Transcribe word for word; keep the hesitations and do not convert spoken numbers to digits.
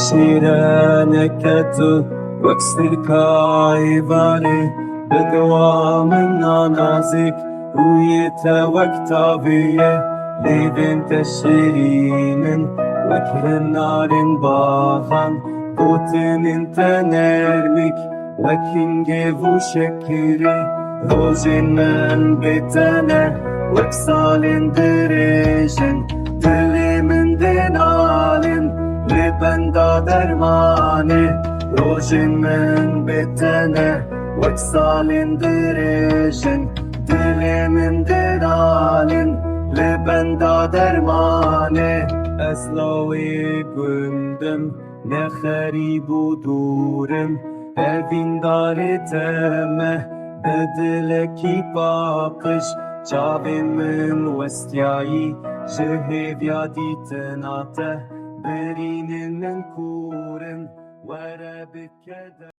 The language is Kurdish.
Şîreneke tu wek sirka êvarê, bi dewa min a nazik, rûyê te wek tavê ye, lêvên te şirîn in wek hinarên baxan, gotinên te nermik wek hingêv û şekirê. Rojên min bê te ne wek salên dirêj in, dilê min dê nalin lê benda dermanê. Rojên min bê te ne wek salên dirêj in, dilê min dê nalin lê benda dermanê. Ez lawê gund im, ne xerîb û dûr im, evîndarê te me, bi dilekî paqij çavên min westiyayî, ji hêviya dîtina te birînên min kûr in, were bi keder.